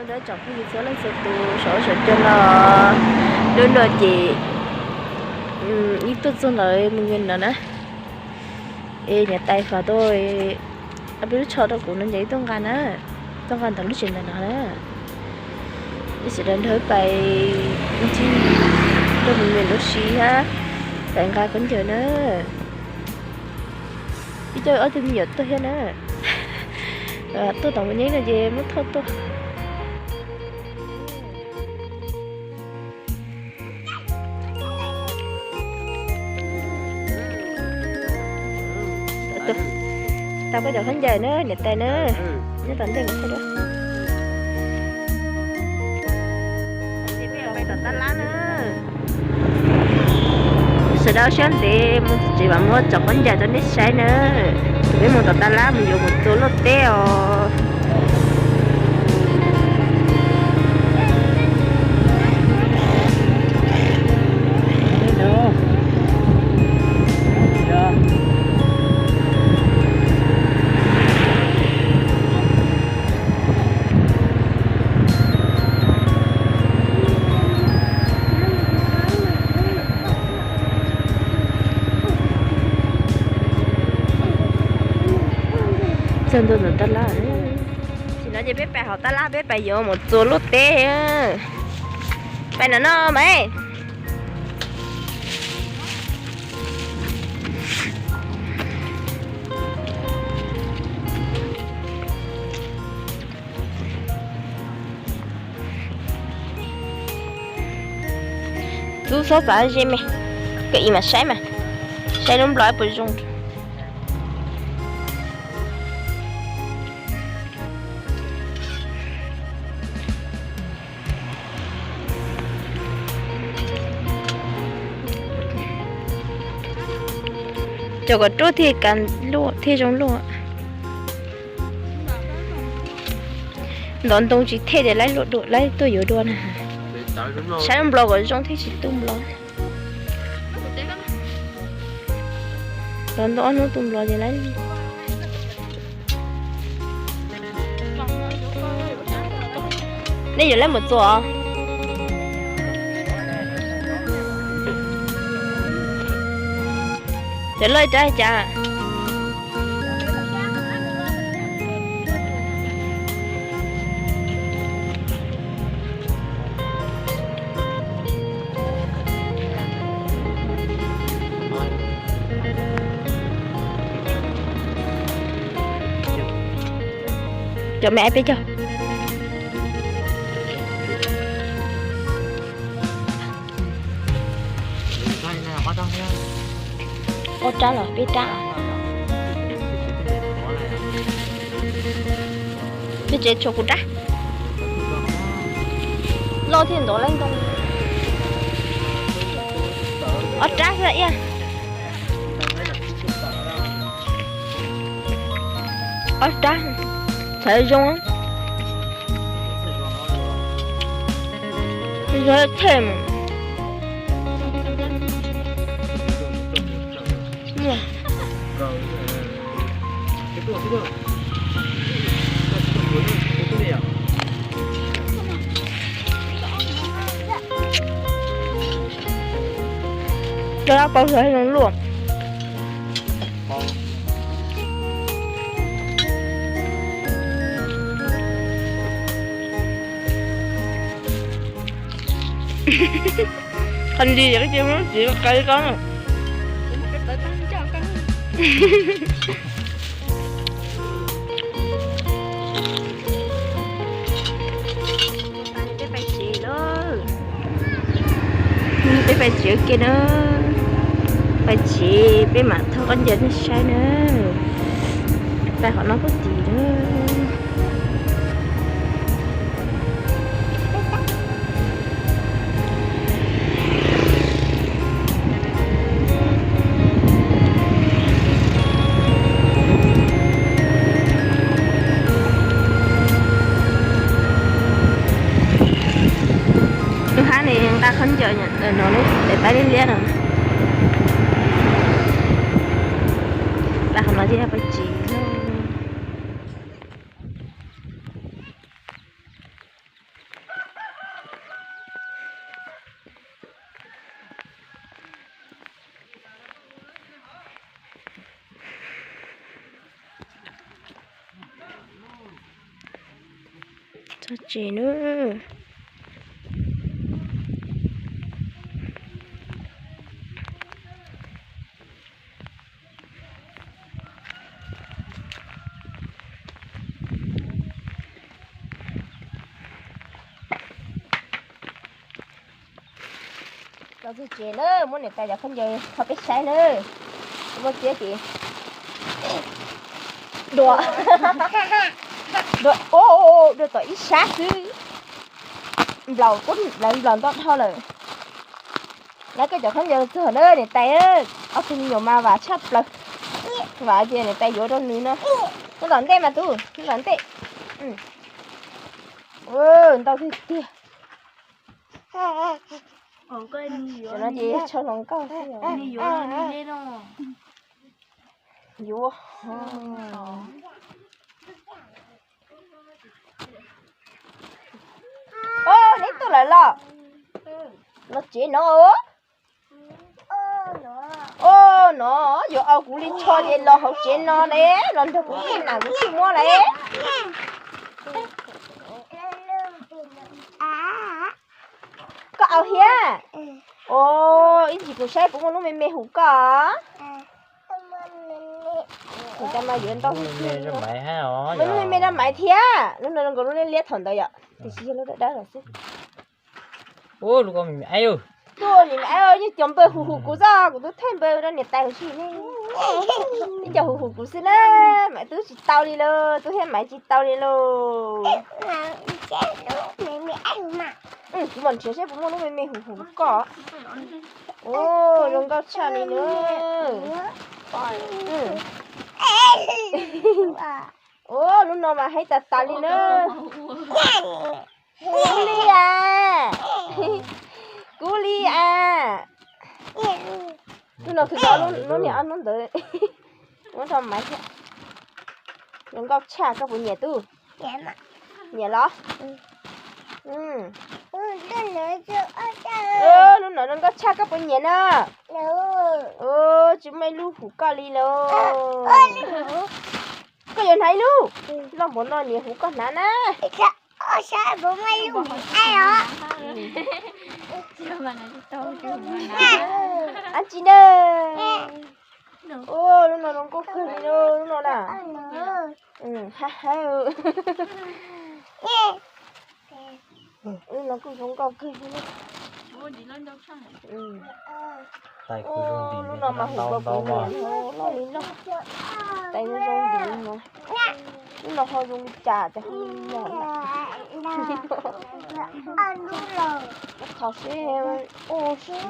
Nyob zoo tsoom phooj ywg txhua leej txhua tus saum huab saum cua no, lub no ces ib tuaj txog ntawm mus nyob no na, es niam tais faj tuaj ob peb lub tsho rau kuv no ces tuaj nqa na, tuaj nqa ntawm lub tsev ntawm no na. Ib sawv daws nrog pais ncig rau mus nyob no si hab, pais nqa khaub ncaws na. Ib co ob tug me nyuam tuaj thiab na. Tuaj tom mus nyob no ces muab thauj tuaj. Tau koj cov khaub ncaws na niam tais na, nyob tom ntej kuv thaij dua. Tom tab lab na. Sawv daws siab ntev mus tsis vam muab cov khaub ncaws rau nej saib na. Peb mus tom tab lab mus yuav mus txua luaj teb os. Txog ntua ntawm tab lab, tam sim no ces peb pais hauv tab lab peb pais yuav mus txua luaj teb. Pais no no mas. Tub xob txav ze me, koj ib mam saib mas, saib lub nplog puas zoo. Cov kom ruaj thiaj kav luaj thiaj zoo luaj. Ntov ntoo tsis thej ces laib luaj dua, laib tuaj yuav dua na. Saib lub nplog kom zoo thiaj tsis tu nplog. Ntov ntoo ob hnub tu nplog ces laib. Nej yuav laib mus txua os? Cov loj ib rab cas? Cov me ai peb caug. Ob rab los peb rab? Peb tsev tshuav kuv rab. Loj thiaj ntov laib ntoo. Ob rab xwb iaj. Ob rab, txhawv zoo. Zoo them. Cov dab paus zoo luaj. Qhov ntsis yog ib ce muab txiv qe koj. Peb pais tsev lawm. Peb pais tsev ke na. Pais tsev peb mam thauj khaub ncaws nej saib na. Pais qhov no puag tim na. Lub hab ne nqa khaub ncaws no, es pab liab liab no. Pab qhov no thiab pab tsev. Tsev na. Los txog tsev na, muab niam tais cov khaub ncaws rau peb saib na. Muab txiab ces dua, dua, dua tom ib sab xwb. Nplaum, lawv nplaum ntau dhau lawm. Lawv koj cov khaub ncaws txog na niam tais, ob tug me nyuam mas vam tshaj plaws. Vam ces niam tais yuav rau nws no. Mus tom ntej mas tub, mus tom ntej. Ntau tiag tiag. Tam no ces yog tshau hluas nkauj xwb. Yuav. Neb tuaj lawm los? Los tsev no. Au, no yuav au kuv li tsho ces los hauv tsev no le, los nrog kuv ib nam kuv thiaj muab le. Koj au thiab? Au, ib ntsis kuv saib puas muaj lub me me hu koj. Kuv cov mas yuav ntau, muaj lub me me rau Maiv thiab, lub no zoo nkaus lub liab liab thaum ntawd yom, tiam sis yog lub dawb dawb lawm xwb. Ub, lub ko me me aib. Tuaj nim aib, yeej cov npawg hu hu kuv xwb, kuv twb thawj npawg rau niam tais huv si ne. Ib co hu hu kuv xwb na, Maiv twb tsis tau li lauj, twb thiab Maiv tsis tau li lauj. Kuv mam nrhiav seb puas muaj lub me me hu hu koj. Ub, zoo nkauj tshaj li na. Ub, lub no mas haib tas tas li na. Kub li a, kub li a. Lub no khwv tau lub niag ob hnub ntawd muab rau Maiv thiab. Zoo nkauj tshaj, koj puas nyiam tub? Nyiam los? Lub no zoo nkauj tshaj, koj puas nyiam na? Tsis muaj ib lub hu koj li lauj. Koj yuav hnav ib lub? Loj npaum no niam hu koj hnav na. Ab tsi na. Lub no zoo nkauj kawg li lauj, lub no na. Hab hab. Lub no kuj zoo nkauj kawg li. Lub no mas hu kuv niam loj li loj. Tais zoo zoo nti no. Lub no ho zoo li cas ces ho li no. Thov seb,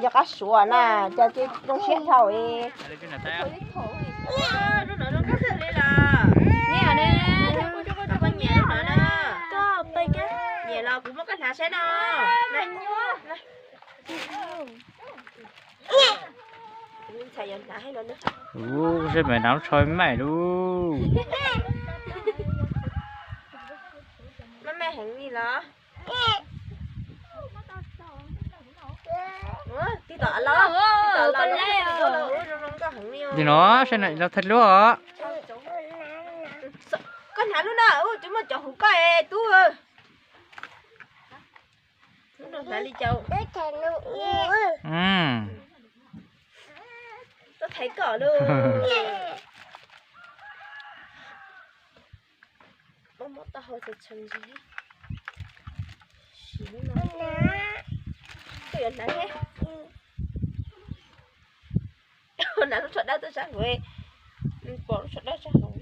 yog qab suav na, cas ces zoo siab dhau es. Nyiam los kuv muab koj hnav saib no. Ub, seb Maiv hnav lub tsho maj lub. Maj maj heev li los? Tig tom los, tig tom los, zoo nkauj heev li os. Tig no, seb no los thawj lub os. Koj hnav lub na, twb muaj cov hu koj es tub. Lub no hnav li cas? Tuaj thaiv koj lauj. Muab muab taub hau txhawv txhawv ntsis. Koj yuav hnav thiab? Hnav lub tsho dawb tuaj saib kuv, pom lub tsho dawb sab hauv.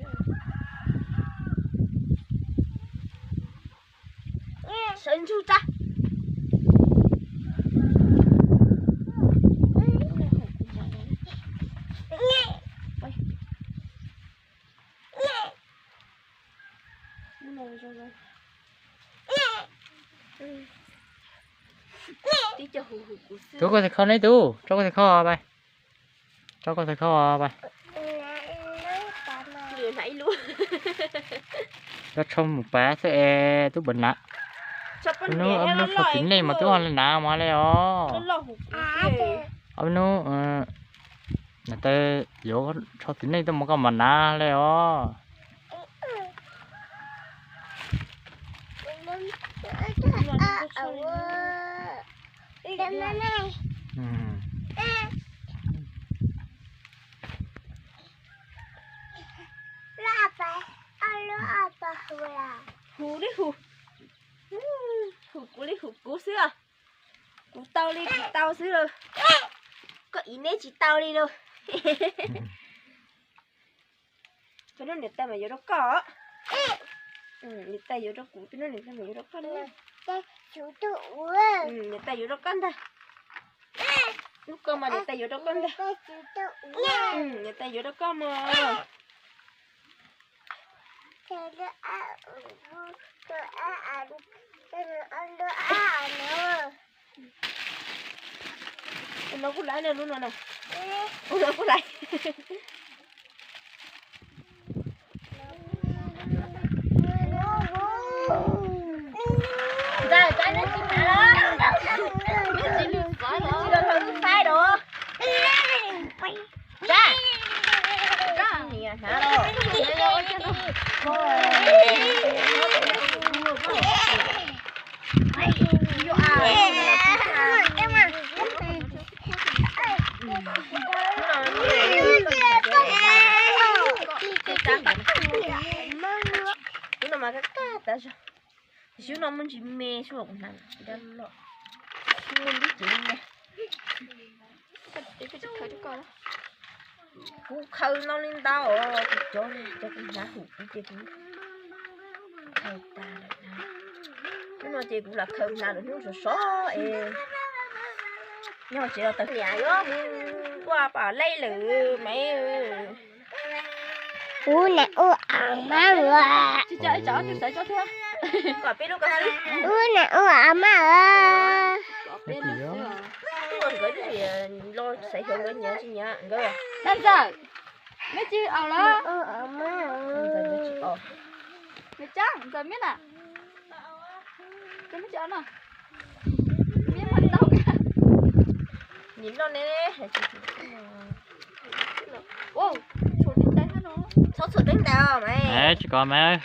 Sawv ntsug tsa. Tub, koj tus khau ne tub, tso koj tus khau pais. Tso koj tus khau pais. Cov tsho mus pav xwb es tub puas hnav? Ob hnub tsho tim nej mas tub ho li hnav mas li os. Ob hnub, na, yuav tsho tim nej tuaj mus koj mas hnav li os. Hu li hu, hu kuv li hu kuv xwb os. Kuv tau li kuv tau xwb lauj. Koj ib neb tsis tau li lauj. Peb lub niam tais mas yuav rau koj. Niam tais yuav rau kuv, peb lub niam tais mas yuav rau koj na. Niam tais yuav rau koj ntag. Lub koj mas niam tais yuav rau koj ntag. Niam tais yuav rau koj mas. Ua no kuj laiv na, lub no na. Ua no kuj laiv. Ntxawm, ntxawm, neb tsis hnav los? Neb tsis los thaum wb faib los? Ntxawm, koj niam hnav los? Lub no mas kaj kaj tas zog. Tiam sis lub no muaj ntsis me xwb, kuv hnav dab los, muaj ntsis me. Kuv khaws no li ntau os, kuv cov, cov kuv hnav hum kuv ces kuv khaws tas lawm na. Hnub no ces kuv lam khaws hnav lawm hnub sov sov es nyob tsev los tawm niam yuav mus ua pom lej lawm me. Ub, niam ua a mab ua. Kom peb lub ko, ub, niam ua a mab ua. Nkawd los xaiv xyov nkawd nyiam tsis nyiam nkawd. Ntxawm, neb tsis aus los? Ntxawm, Ntxawm miab na. Nim no ne, txhob txhuam teeb ntais os mas. Tsis kov mas.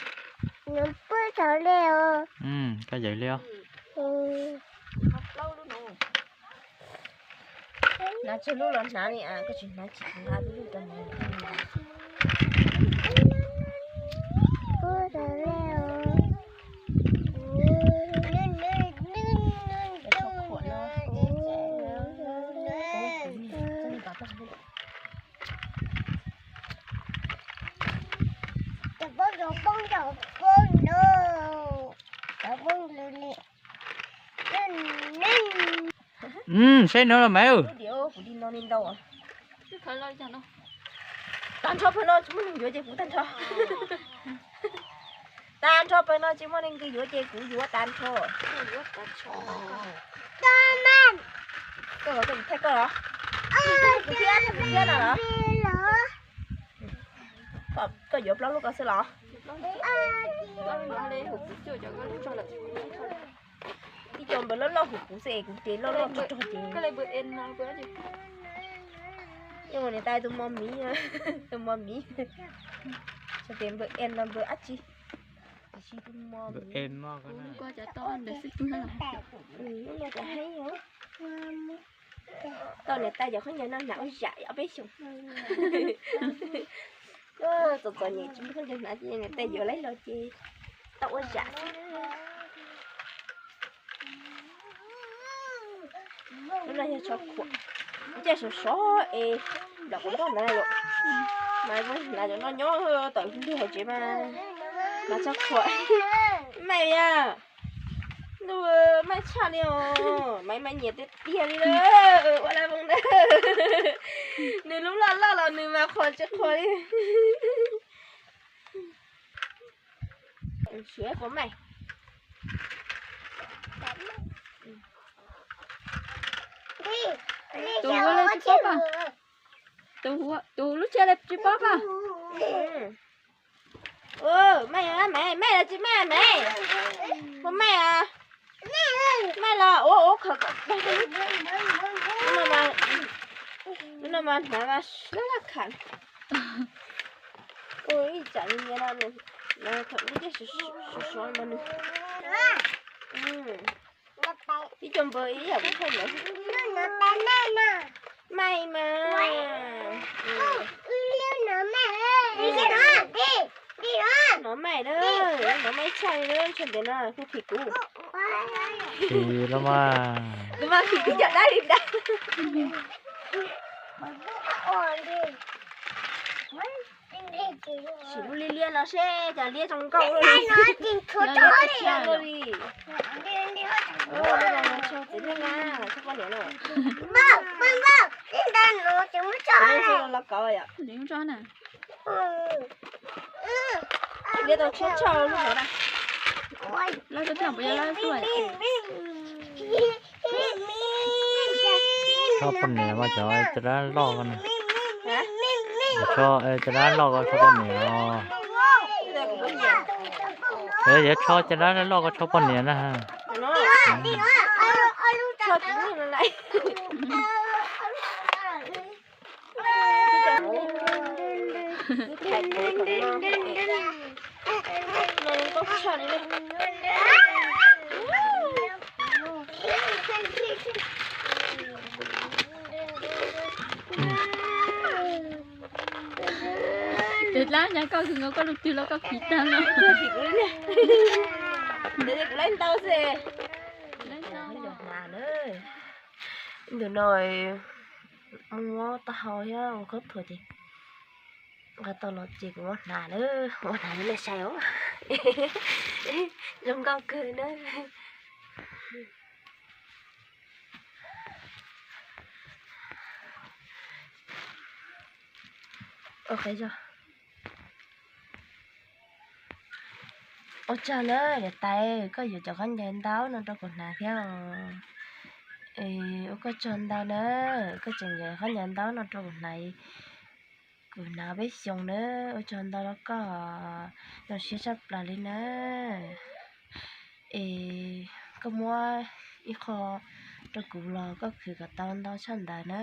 Koj yawm li os. Hnav tsawg lub los hnav li, koj tsis hnav tsis nqa lub rau. Saib no los mas. Tag nrho pawg no tsis muaj neeg yuav ces kuv tag nrho. Tag nrho pawg no tsis muaj neeg yuav ces kuv yuav tag nrho. Koj los koj thaij koj los? Kuv thiab, kuv thiab no los? Koj yuav plaub lub ko xwb los? Ib co npawg loj loj huv kuv xwb es kuv ces loj loj rog rog ces. Yeej ua niam tais tus mos miv, tus mos miv. Txog tias npawg en los npawg dab tsi, tiam sis tus mos miv. Tau niam tais cov khaub ncaws no hnav ua zam ob peb xyoos. Txom txom nyem tsis muaj khaub ncaws hnav ces niam tais yuav lawm los ces tau ua zam xwb. Lub no yog tsho khuam, caij sov sov es nram quav nroj ntawd los mas hnav cov no nyob tawm lig hauv tsev mas hnav tsho khuam. Maiv, ntuj, maiv tshaj li os, maiv mas nyiam tiag tiag li lawm ua laj voos ntawd. Nws lub loj loj los nws mas qhuas tsis qhuas li. Xyuas puas maiv. Tus huv li tsis paub pa. Tus huv, tus huv lub tsheb li tsis paub pa. Maiv, maiv, maiv los tsis maiv, maiv. Puas maiv? Maiv los ua ua khov. Lub no mas hnav mas laj laj kham. Ua ib tsam li nyias no nws, nws thaum lub tiaj sov sov mas nws. Ib co npawg ib yam kuj thauj lawm. Maij mas. Nov maij na, nov maij tshaj li na, tshaj ntev no kuj phim kuv. Phim los mas. Kuv mas phim tib cov dab li dab. Sim lub liab liab no seb cas liab zoo nkauj li. Los kov yom. Liab tau tshuab tshaj lub hov na. Tsob poj niam mas cov caj dab loj ko na. Caj dab loj ko tsob poj niam os. Yog tsob caj dab loj ko tsob poj niam na. Tes dlab nyab koj kws nkaus koj lub twg los koj phim tag no. Kuv laib ntau xwb. Nyob hnav na. Ntawm no muab taub hau thiab ua khaub thuas ces nqa tau los ces kuv muab hnav na, muab hnav rau nej saib os. Zoo nkauj kawg na. Ua tsaug na niam tais, koj yuav cov khaub ncaws ntau no rau kuv hnav thiab os. Ua koj tsaug ntau na, koj tseem yuav khaub ncaws ntau no rau kuv hnav, kuv hnav peb xyoos na. Ua tsaug ntau rau koj, zoo siab tshaj plaws li na. Es koj muab ib qho rau kuv los koj khwv kom tau ntau tshaj ntawd na.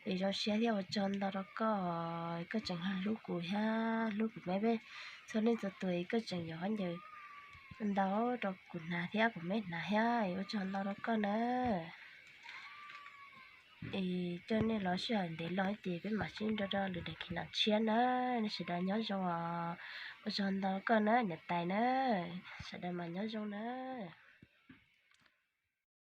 Es zoo siab thiab ua tsaug ntau rau koj, koj tseem hlub kuv thiab hlub kuv me peb txhua leej txhua tus, koj tseem yuav khaub ncaws ntau rau kuv hnav thiab kuv me hnav thiab, ua tsaug ntau rau koj na. Es coj nej los sij hawm ntev los ces peb mam sib ntsib rau lwm daim clip tshiab na. Nej sawv daws nyob zoo os, ua tsaug ntau rau koj na niam tais na, sawv daws mas nyob zoo na.